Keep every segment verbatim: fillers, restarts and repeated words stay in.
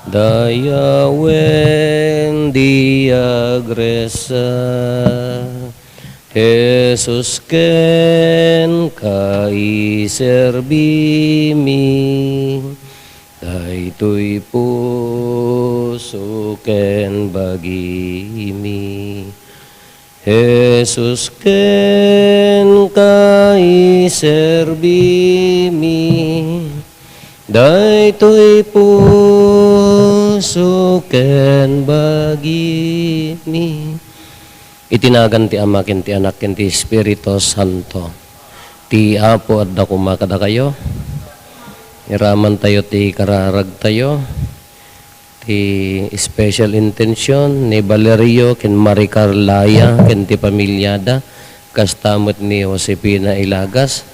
Dayawen di agresa, Jesus, kenka iserbimi, daytoy puso ken bagimi. Jesus, kenka iserbimi, daytoy puso ken bagimi. Iti nagan ti Ama, ken ti Anak, ken ti Espiritu Santo. Ti Apo adda koma kadakayo. Iraman tayo ti kararag tayo. Ti special intention ni Valerio ken Maricar Laya ken ti pamilyada, kasta met ni Josefina Ilagas,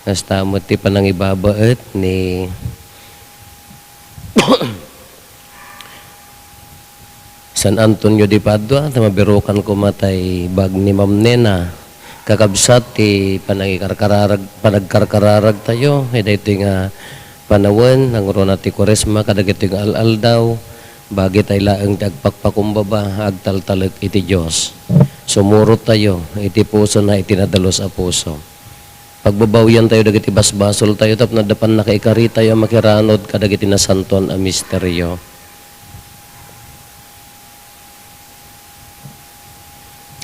kasta met ti panangibabaet ni San Antonio de Padua, ta mabirukan koma tay bag ni Ma'am Nena. Kakabsat ti panangikarkararag-, panagkarkararag tayo, eh, daytoy nga panawen, nangruna ti Kuaresma, kadagitoy nga al-aldaw, bagitay laeng ti agpakpakumbaba, agtaltalek iti Dios. Sumurot tayo iti pusona iti nadalus a puso. Pagbabawian tayo dagiti basbasol tayo, tapno adda pannakaikari tayo a makiranud kadagiti nasantoan a misterio.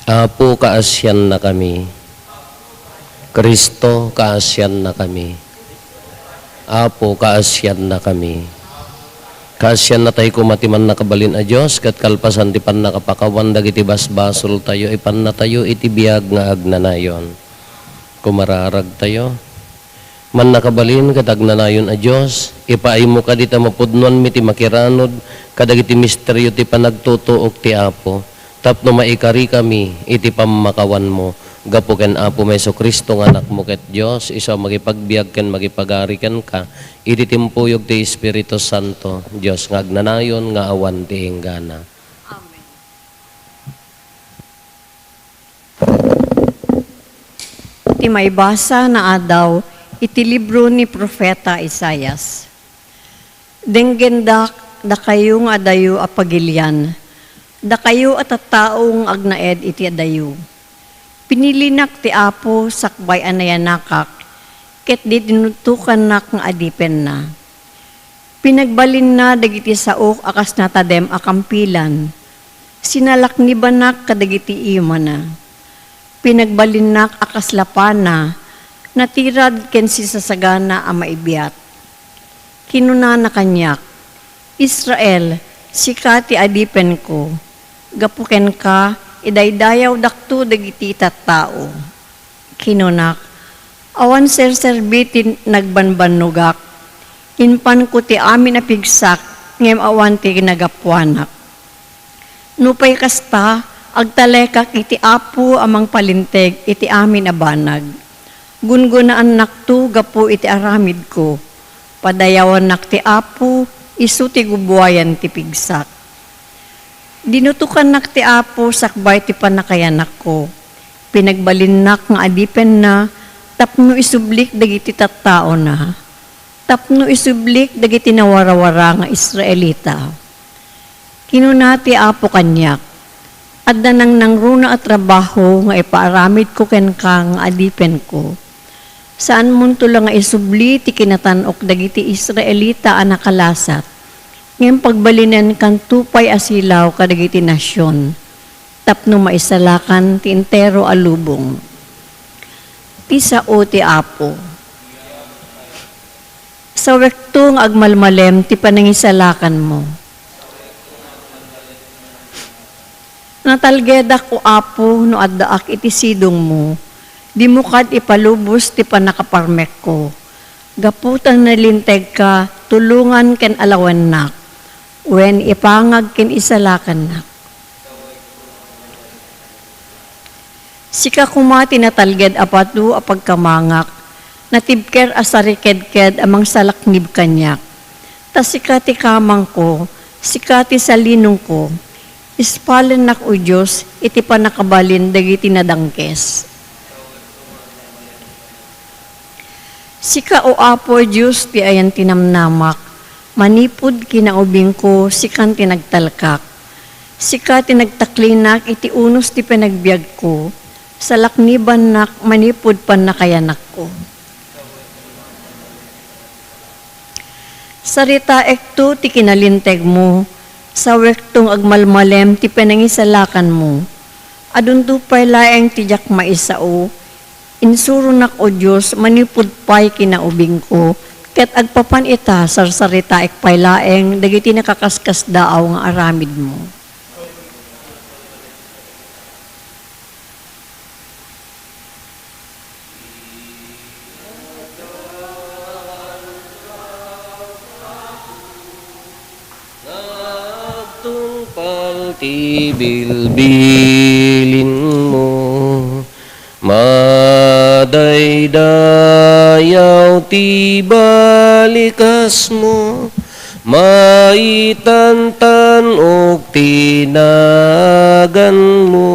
Apo, kaasiannakami. Cristo, kaasiannakami. Apo, kaasiannakami. Kaasiannatay koma ti Mannakabalin a Dios, ket kalpasan ti pannakapakawan dagiti basbasoltayo, ipannatayo iti biag nga agnanayon. Kumararagtayo. Mannakabalin ket agnanayon a Dios, ipaaymo kadi ta mapudnoanmi ti makiranud kadagiti misterio ti panagtutuok ti Apo, tapno maikarikami iti pammakawanmo. Gapu ken Apomi Jesu-Cristo nga Anakmo ket Dios, isu a makipagbiag ken makipagari kenka iti timpuyog ti Espiritu Santo, Dios nga agnanayon nga awan ti inggana. Amen. Ti maibasa nga adaw iti libro ni Profeta Isaias. Denggendak, dakayo nga adayo a pagilian, dakayo a tattao nga agnaed iti adayo. Pinilinak ti Apo sakbay a nayanakak, ket dinutokannak nga adipenna. Pinagbalinna dagiti saok a kas natadem a kampilan. Sinalaknibanak kadagiti imana. Pinagbalinnak a kas lapana, natirad ken sisasagana a maibiat. Kinunana kaniak, "Israel, sika ti adipenko. Gapu kenka, idaydayawdakto dagiti tattao." Kinunak, "Awan serserbi ti nagbanbannogak. Impanko ti amin a pigsak, ngem awan ti nagapuanak. Nupay kasta, agtalekak iti Apo a mangpalinteg iti amin a banag. Gungunaannakto gapu iti aramidko. Padayawannak ti Apo, isu ti gubuayan ti pigsak." Dinutokannak ti Apo sakbay ti pannakayanakko. Pinagbalinnak nga adipenna tapno isublik dagiti tattaona, tapno isublik dagiti nawarawara nga Israelita. Kinuna ti Apo kaniak, "Adda nangnangruna a trabaho nga ipaaramidko kenka nga adipenko. Saanmonto la nga isubli ti kinatan-ok dagiti Israelita a nakalasat, ngem pagbalinenkanto pay a silaw kadagiti nasion, tapno maisalakan ti entero a lubong." Ti sao ti Apo. Sawekto nga agmalmalem ti panangisalakanmo. Natalgedak, O Apo, no addaak iti sidongmo, dimo kad ipalubos ti pannakaparmekko. Gapu ta nalinteg ka, tulongan ken alawennak, wen ipangag ken isalakannak. Sika koma ti natalged a bado a pagkamangak, natibker a sarikedked a mangsalaknib kaniak. Ta sika ti kamangko, sika ti salinongko. Ispalennak, O Dios, iti pannakabalin dagiti nadangkes. Sika, O Apo Dios, ti ayan ti namnamak, Manipud kinaubingko, sikan ti nagtalkak. Sika ti nagtaklinak iti unos ti panagbiagko. Salaknibannak manipud pannakayanakko. Saritaekto ti kinalintegmo, sawekto nga agmalmalem ti panangisalakanmo. Adunto pay laeng ti diak maisao, insuronak, O Dios, manipud pay kinaubingko, ket agpapan ita, sarsaritaek pay laeng dagiti nakaskasdaaw nga aramidmo. Nagtungpal ti bilbilinmo, madaydayaw ti balikasmo, maitantan-ok ti naganmo.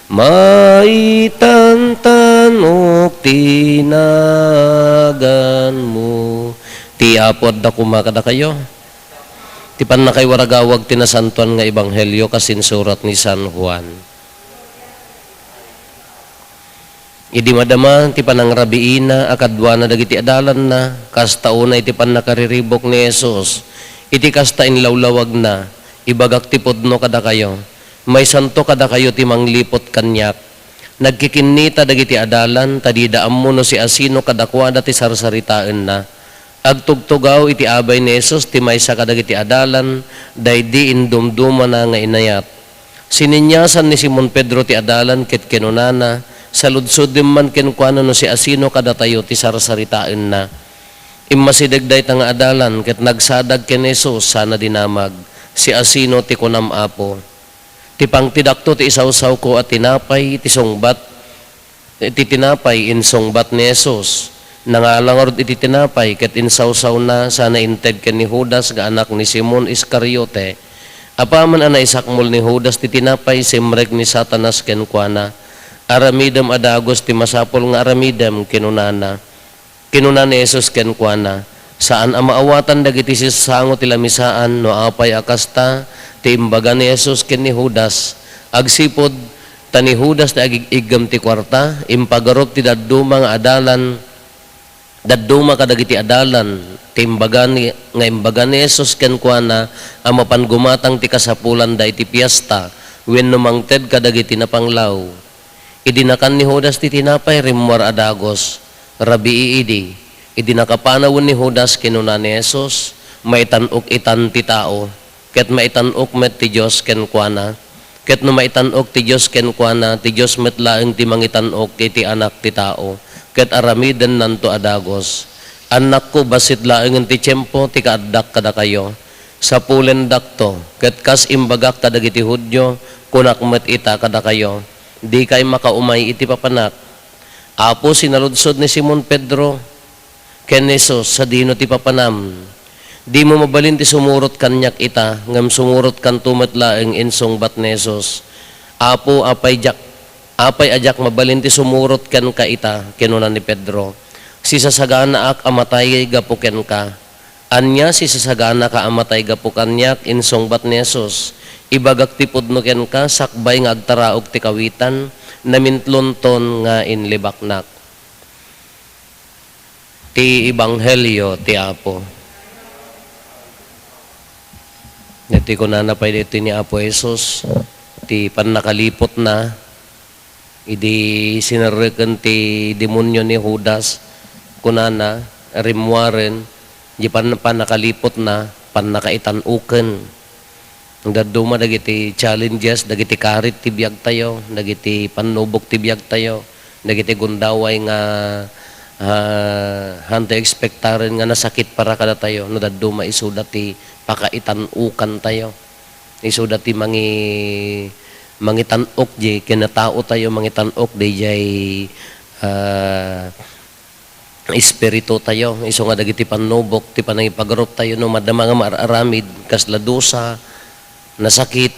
Maitantan-ok ti naganmo. Ti Apo adda koma kadakayo. Ti pannakaiwaragawag ti Nasantoan nga Ebanghelio kas insurat ni San Juan. Idi madama ti panangrabiina a kaduana dagiti adalanna, kasta unay ti pannakariribuk ni Jesus, iti kasta inlawlawagna, ibagak ti pudno kadakayo. Maysanto kadakayo ti mangliput kaniak. Nagkikinnita dagiti adalan ta dida ammo no siasino kadakuada ti sarsaritaenna. Agtugtugaw iti abay ni Jesus ti maysa kadagiti adalan, daydi indumdumana nga inayat. Sineniasan ni Simon Pedro ti adalan ket kinunana, "Saludsodem man kenkuana no siasino kadatayo ti sarsaritaenna." Immasideg dayta nga adalan ket nagsadag ken ni Jesus sana dinamag, "Siasino ti kunam, Apo?" Ti pangtedakto ti isawsawko a tinapay iti sungbat, iti tinapay insungbat ni Jesus. Nangala ngarud iti tinapay ket insawsawna sana inted ken ni Judas nga anak ni Simon Iscariote. Apaman a naisakmol ni Judas ti tinapay, simrek ni Satanas kenkuana. "Aramidem a dagus ti masapul nga aramidem," kinunana. Kinuna ni Jesus kenkuana, "Saan a maawatan dagiti sisasango ti lamisaan no apay a kasta ti imbaga ni Jesus ken ni Judas. Agsipud ta ni Judas ti agig-iggem ti kuarta, impagarup ti dadduma nga adalan, dadduma kadagiti adalan ti imbaga ni, nga imbaga ni Jesus kenkuana a mapan gumatang ti kasapulanda iti fiesta wenno mangted kadagiti napanglaw." Idi nakan ni Judas ti tinapay, rimmuar a dagus. Rabii idi. Idi nakapanawen ni Judas, kinuna ni Jesus, "Maitan-ok itan ti tao, ket maitan-ok met ti Dios kenkuana. Ket no maitan-ok ti Dios kenkuana, ti Dios met laeng ti mangitan-ok iti Anak ti Tao, ket aramidennanto a dagus. Annakko, bassit laengen ti tiempo ti kaaddak kadakayo. Sapulendakto, ket kas imbagak kadagiti Judio, kunak met ita kadakayo, dikay makaumay iti papanak." "Apo," sinaludsod ni Simon Pedro ken ni Jesus, "sadino ti papanam? Dimo mabalin ti sumurot kaniak ita, ngem sumurotkanto met laeng," insungbat ni Jesus. "Apo, apay diak, apay a diak mabalin ti sumurot kenka ita?" kinuna ni Pedro. "Sisasaganaak a matay gapu kenka." "Ania, sisasaganaka a matay gapu kaniak?" insungbat ni Jesus. "Ibagak ti pudno kenka, sakbay nga agtaraok ti kawitan, namintlonton nga inlibaknak." Ti Ebanghelio ti Apo. Iti kunana pay ditoy ni Apo Jesus, ti pannakaliputna, idi sinerreken ti demonio ni Judas, kunana, rimmuaren, di pan-, pannakaliputna, pannakaitan-oken. Dadduma dagiti challenges, dagiti karit ti biagtayo, dagiti pannubok ti biagtayo, dagiti gundaway nga, ah, haantayo ekspektaren nga nasakit para kadatayo, no dadduma isuda ti pakaitan-okantayo. Isuda ti mangi-, mangitan-ok di kinataotayo, mangitan-ok diay, ah, espiritutayo, isu nga dagiti pannubok ti panangipagaruptayo no madama nga maar-aramid, kasla dusa, nasakit,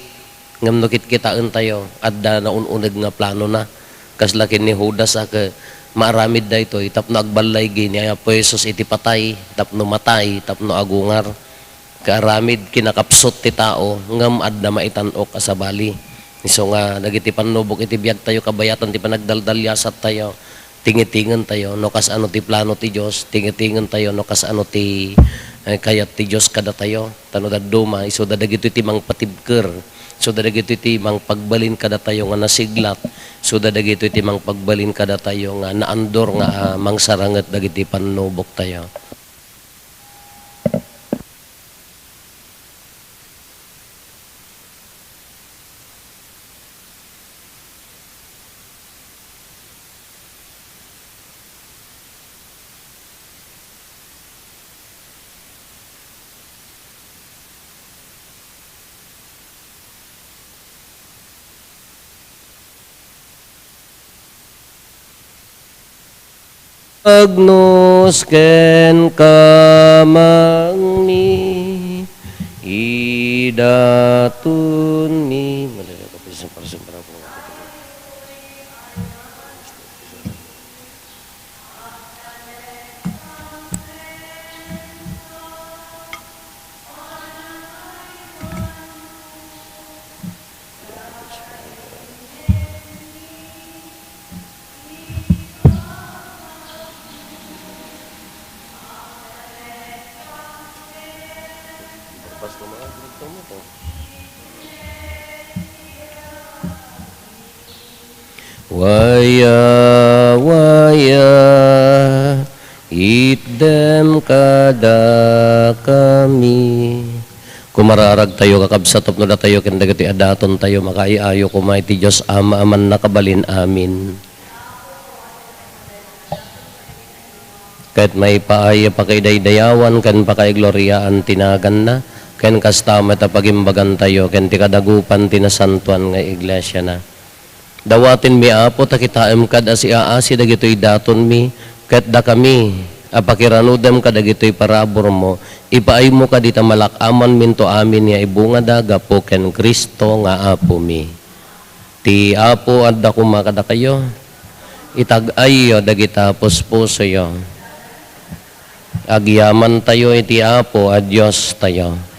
ngem no kitkitaentayo, adda naun-uneg nga planona. Kasla ken ni Judas a ke-, Maaramid daytoy tapno agballaygi ni Apo Jesus iti patay, tapno matay, tapno agungar. Kaaramid, kinakapsut ti tao, ngem adda maitan-ok a sabali. Isu nga, dagiti pannubok iti biagtayo, kabayatan ti panagdaldaliasattayo, tingitingentayo no kasano ti plano ti Dios, tingitingentayo no kasano ti, eh, kayat ti Dios kadatayo. Ta no dadduma, isuda dagitoy ti mangpatibker, isuda dagitoy ti mangpagbalin kadatayo nga nasiglat, isuda dagitoy ti mangpagbalin kadatayo nga naandor nga, ah, mangsaranget dagiti pannuboktayo. Agnus ken kamangmi, idatunmi. Waya, waya, itdem kadakami. Kumararagtayo, kakabsat, tapno datayo ken dagiti a datontayo, makaayayo koma iti Dios Ama a mannakabalin. Amen. Ket maipaay a pakaidaydayawan ken pakaigloriaan ti naganna, ken kasta met a pagimbagantayo ken ti kadagupan ti nasantoan nga iglesiana. Dawatenmi, Apo, ta kitaem kad a siaasi dagitoy datonmi, ket dakami a pakiranudem kadagitoy paraburmo, ipaaymo kadi ta malak-amanminto amin nga ibungada gapu ken Cristo nga Apomi. Ti Apo adda koma kadakayo. Itag-ayyo dagita puspusoyo. Agyamantayo iti Apo a Diostayo.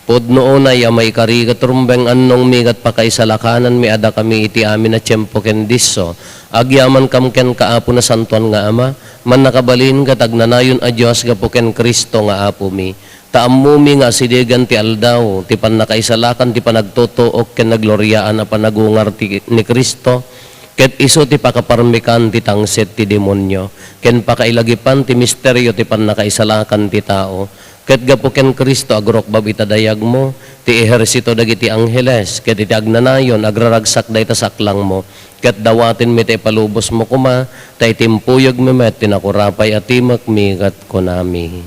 Pudno unay a maikari ket rumbeng annongmi ket pakaisalakananmi a dakami iti amin a tiempo ken disso. Agyamankam kenka, Apo, nasantoan nga Ama, mannakabalin ket agnanayon a Dios gapu ken Cristo nga Apomi. Ta ammomi nga asidegen ti aldaw ti pannakaisalakan ti panagtutuok ken nagloriaan a panagungar ti, ni Cristo, ket isu ti pakaparmekan ti tangsit ti demonio, ken pakailagipan ti misterio ti pannakaisalakan ti tao. Ket gapu ken Cristo, agrukbab ita dayagmo ti ehersito dagiti angheles, ket iti agnanayon, agraragsak dayta saklangmo, ket dawatenmi ta ipalubosmo koma, ta itimpuyegmi met ti nakurapay a timekmi ket kunami.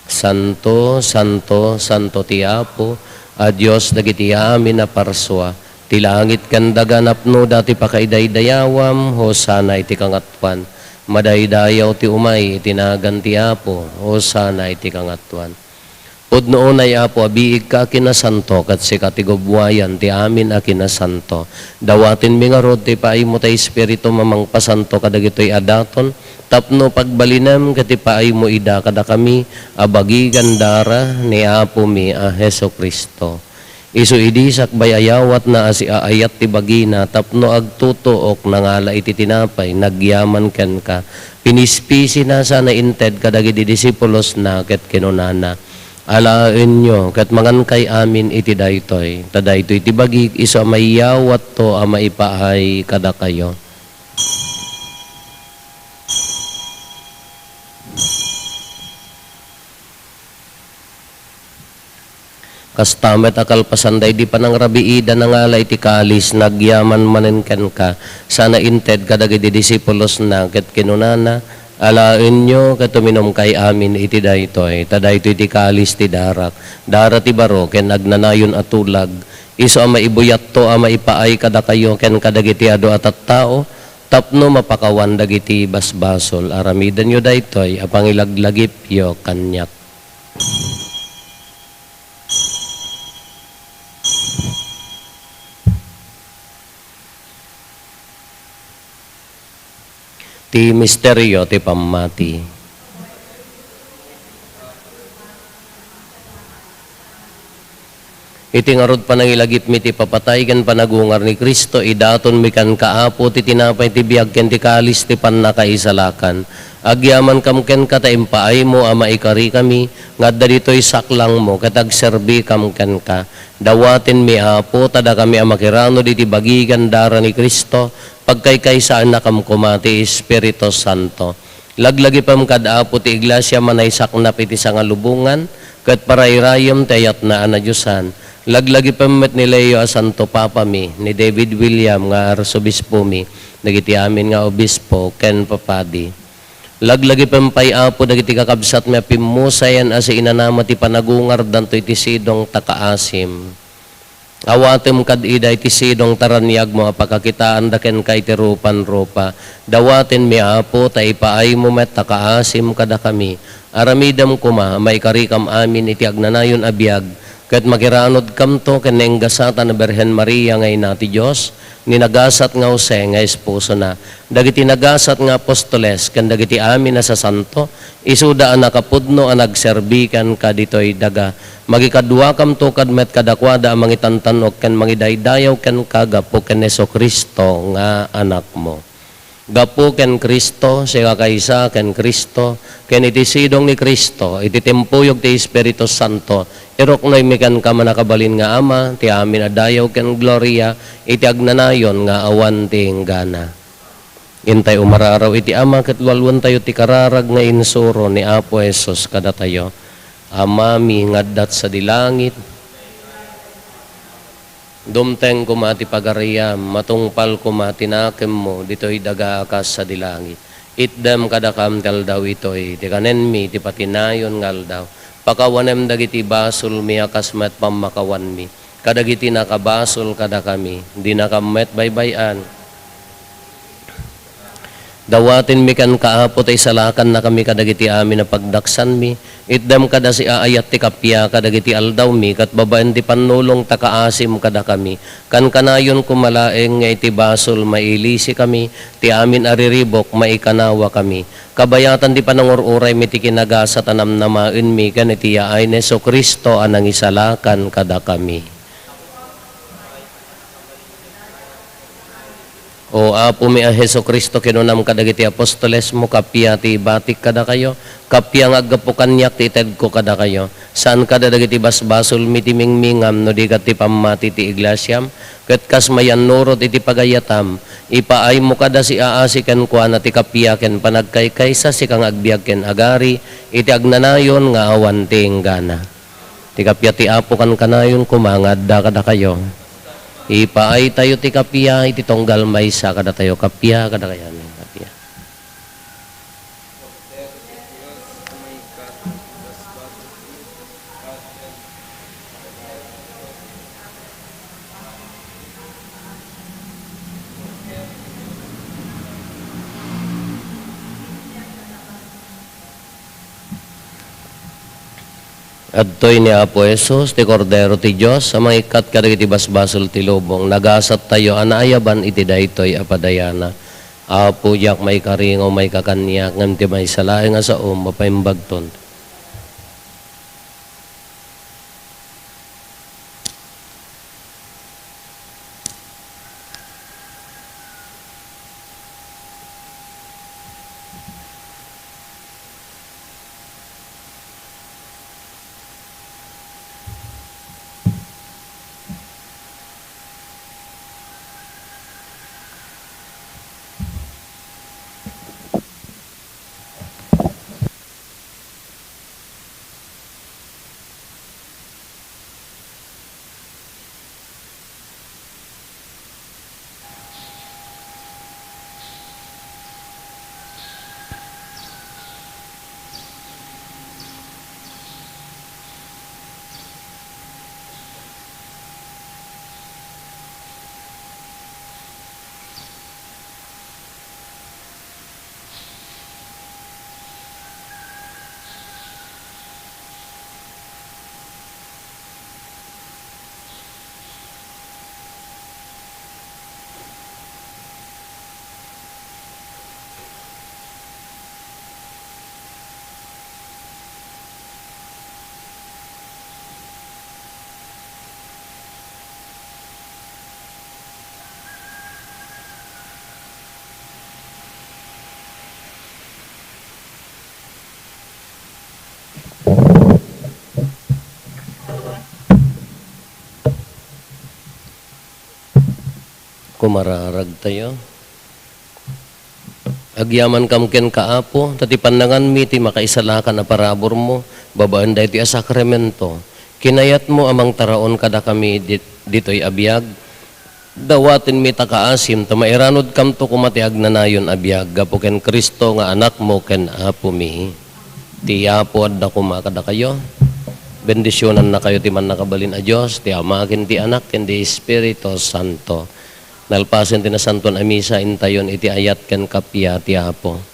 Santo, santo, santo ti Apo a Dios dagiti amin a parsua. Ti langit ken daga napnoda ti pakaidaydayawam. Hosanna iti kangatoan. Madaydayaw ti umay iti nagan ti Apo. Hosanna iti kangatoan. Pudno unay, Apo, a biigka a kinasanto, ket sika ti gubbuayan ti amin a kinasanto. Dawatenmi ngarud ti ipaaymo ti Espiritum a mangpasanto kadagitoy a daton, tapno pagbalinem ket ipaaymo ida kadakami a bagi ken dara ni Apomi a Jesu-Cristo. Isu idi sakbay a yawatna a siaayat ti bagina tapno agtutuok, nangala iti tinapay, nagyaman kenka, pinispisina sana inted kadagiti disipulosna ket kinunana, "Alaenyo ket mangankay amin iti daytoy, ta daytoy ti bagik isu a mayawatto a maipaay kadakayo." Kasta met a kalpasan daydi panangrabiida, nangala iti kalis, nagyaman manen kenka, sana inted kadagiti disipulosna, ket kinunana, "Alaenyo ket uminumkay amin iti daytoy, ta daytoy ti kalis ti darak, dara ti baro ken agnanayon a tulag, isu a maibuyatto a maipaay kadakayo ken kadagiti adu a tattao, tapno mapakawan dagiti basbasol. Aramidenyo daytoy a pangilaglagipyo kaniak." Ti misterio ti pammati. Iti ngarud panangilagipmi ti papatay ken panagungar ni Cristo, idatonmi kenka, Apo, ti tinapay ti biag ken ti kalis ti pannakaisalakan. Agyamankam kenka ta impaaymo a maikarikami nga adda ditoy saklangmo ket agserbikam kenka. Dawatenmi, Apo, ta dakami a makiranod iti bagi ken dara ni Cristo, pagkaykaysaennakam koma ti Espiritu Santo. Laglagipem kad Apo ti Iglesia a naisaknap iti sangalubongan, ket parairayem ti ayatna a nadiosan. Laglagipem met ni Leo a Santo Papami, ni David William nga Arsobispomi, dagiti amin nga obispo ken papadi. Laglagipem pay, Apo, dagiti kakabsatmi a pimmusayen a siinanama ti panagungardanto iti sidong ta kaasim. Awatem kad ida iti sidong ta raniagmo a pakakitaanda kenka iti rupan-rupa. Dawatenmi, Apo, ta ipaaymo met ta kaasim kadakami. Aramidem koma a maikarikam amin iti agnanayon a biag, ket makiranodkamto ken nainggasatan a Birhen Maria nga Ina ti Dios, ni nagasat nga Jose nga esposona, dagiti nagasat nga apostoles, ken dagiti amin a sasanto, isuda a nakapudno a nagserbi kenka ditoy daga. Magikaduakamto kad met kadakuada a mangitantan-ok ken mangidaydayaw kenka gapu ken Jesu-Cristo nga Anakmo. Gapu ken Cristo, sikakaysa ken Cristo, ken iti sidong ni Cristo, iti timpuyog ti Espiritu Santo, iruknoymi kenka, mannakabalin nga Ama, ti amin a dayaw ken gloria iti agnanayon nga awan ti inggana. Intay umararaw iti Ama ket lualuentayo ti kararag nga insuro ni Apo Jesus kadatayo. Amami nga adda sadi langit, dumteng koma ti pagariam, matungpal koma ti nakemmo ditoy daga a kas sadi langit. Itdem kadakam ti aldaw itoy ti kanenmi ti patinayon nga aldaw. Pakawanem dagiti basolmi a kas met pammakawanmi kadagiti nakabasol kadakami. Dinakam met baybay-an. Dawatenmi kenka, Apo, ta isalakannakami kadagiti amin a pagdaksanmi. Itdem kada siaayat ti kappia kadagiti aldawmi, ket babaen ti pannulong ta kaasim kadakami. Kankanayon koma laeng nga iti basol mailisikami, ti amin a riribuk maikanawakami. Kabayatan ti panangur-uraymi ti kinagasat a namnamaenmi ken iti yaay ni Jesu-Cristo a nangisalakan kadakami. O Apomi a Jesu-Cristo, kinunam kadagiti apostolesmo, kappia ti ibatik kadakayo, kappia nga aggapu kaniak ti itedko kadakayo. Saan kada dagiti basbasolmi ti mingmingam no di ket ti pammati ti iglesiam, ket kas mayannurot iti pagayatam, ipaaymo kada siaasi kenkuana ti kappia ken panagkaykaysa, sika nga agbiag ken agari iti agnanayon nga awan ti inggana. Ti kappia ti Apo kankanayon koma nga adda kadakayo. Ipaaytayo ti kappia iti tunggal maysa kadatayo. Kappia kadakayo. Kappia. Adtoy ni Apo Jesus, ti Kordero ti Dios, a mangikkat kadagiti basbasol ti lubong. Nagasattayo a naayaban iti daytoy a padayana. Apo, diak maikaringaw maikakaniak, ngem ti maysa laeng a saom, mapaimbagton. Umararagtayo. Agyamankam kenka, Apo, ta ti pannanganmi ti makaisalakan a paraburmo babaen daytoy a sakramento. Kinayatmo a mangtaraon kadakami dit-, ditoy a biag. Dawatenmi ta kaasim ta mairanudkamto koma ti agnanayon a biag gapu ken Cristo nga Anakmo ken Apomi. Ti Apo adda koma kadakayo. Bendisionannakayo ti Mannakabalin a Dios, ti Ama, ken ti Anak, ken ti Espiritu Santo. Nalpasen ti Nasantoan a Misa, intayon iti ayat ken kappia ti Apo.